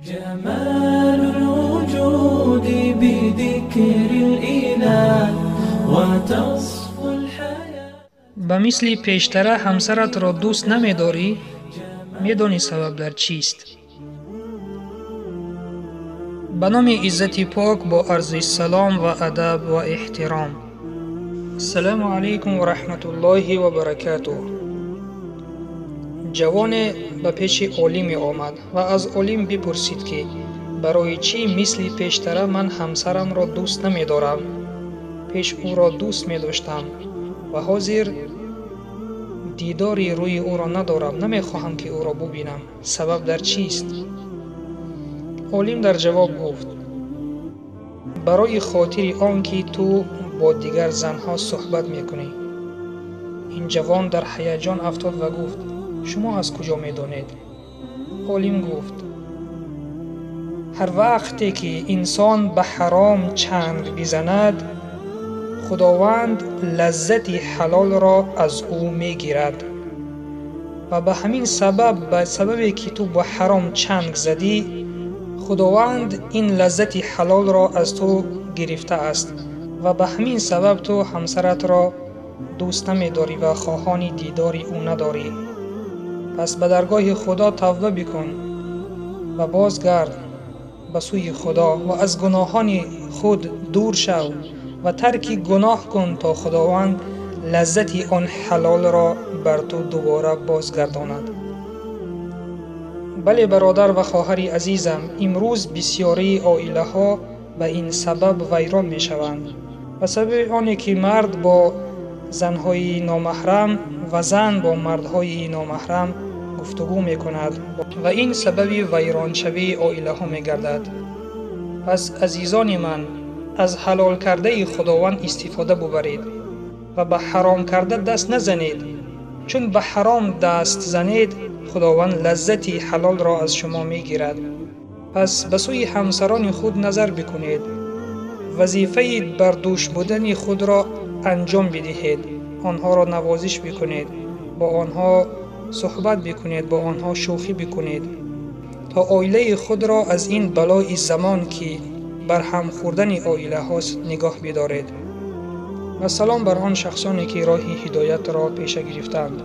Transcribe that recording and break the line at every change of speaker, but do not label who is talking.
جمال الوجود بذكر الإله وتصفو الحياة.
Ба мисли пештара ҳамсаратро дӯст намедорӣ? Медонӣ сабаб дар чист? Ба номи Иззати Пок, бо арзи салом ва адаб ва эҳтиром. Ассалому алайкум ва раҳматуллоҳи ва баракатуҳ. Ҷавоне ба пеши олиме омад ва аз олим бипурсид, ки барои чӣ мисли пештара ман ҳамсарамро дӯст намедорам? Пеш ӯро дӯст медоштам ва ҳозир дидори рӯи ӯро надорам, намехоҳам, ки ӯро бубинам. Сабаб дар чист? Олим дар ҷавоб гуфт: барои хотири он ки ту бо дигар занҳо суҳбат мекунӣ. Ин ҷавон дар ҳаяҷон афтод ва гуфт: шумо аз куҷо медонед? Олим гуфт: ҳар вақте ки инсон ба ҳаром чанг бизанад, Худованд лаззати ҳалолро аз ӯ мегирад ва ба ҳамин сабаб, ба сабабе ки ту ба ҳаром чанг задӣ, Худованд ин лаззати ҳалолро аз ту гирифтааст ва ба ҳамин сабаб ту ҳамсаратро дӯст намедорӣ ва хоҳони дидори ӯ надорӣ. Пас ба даргоҳи Худо тавба бикун ва бозгард ба сӯи Худо ва аз гуноҳони худ дур шав ва тарки гуноҳ кун, то Худованд лаззати он ҳалолро бар ту дубора бозгардонад. Бале, бародар ва хоҳари азизам, имрӯз бисёрии оилаҳо ба ин сабаб вайрон мешаванд. Ба сабаби оне ки мард бо занҳои номаҳрам ва зан бо мардҳои номаҳрам гуфтугӯ мекунад ва ин сабаби вайроншавии оилаҳо мегардад. Пас, азизони ман, аз ҳалол кардаи Худованд истифода бубаред ва ба ҳаром карда даст назанед, чун ба ҳаром даст занед, Худованд лаззати ҳалолро аз шумо мегирад. Пас ба сӯи ҳамсарони худ назар бикунед, вазифаи бардӯш будани худро анҷом бидиҳед, онҳоро навозиш бикунед, бо онҳо суҳбат бикунед, бо онҳо шӯхӣ бикунед, то оилаи худро аз ин балои замон, ки барҳам хӯрдани оилаҳост, нигоҳ бидоред. Ва салом бар он шахсоне, ки роҳи ҳидоятро пеша гирифтаанд.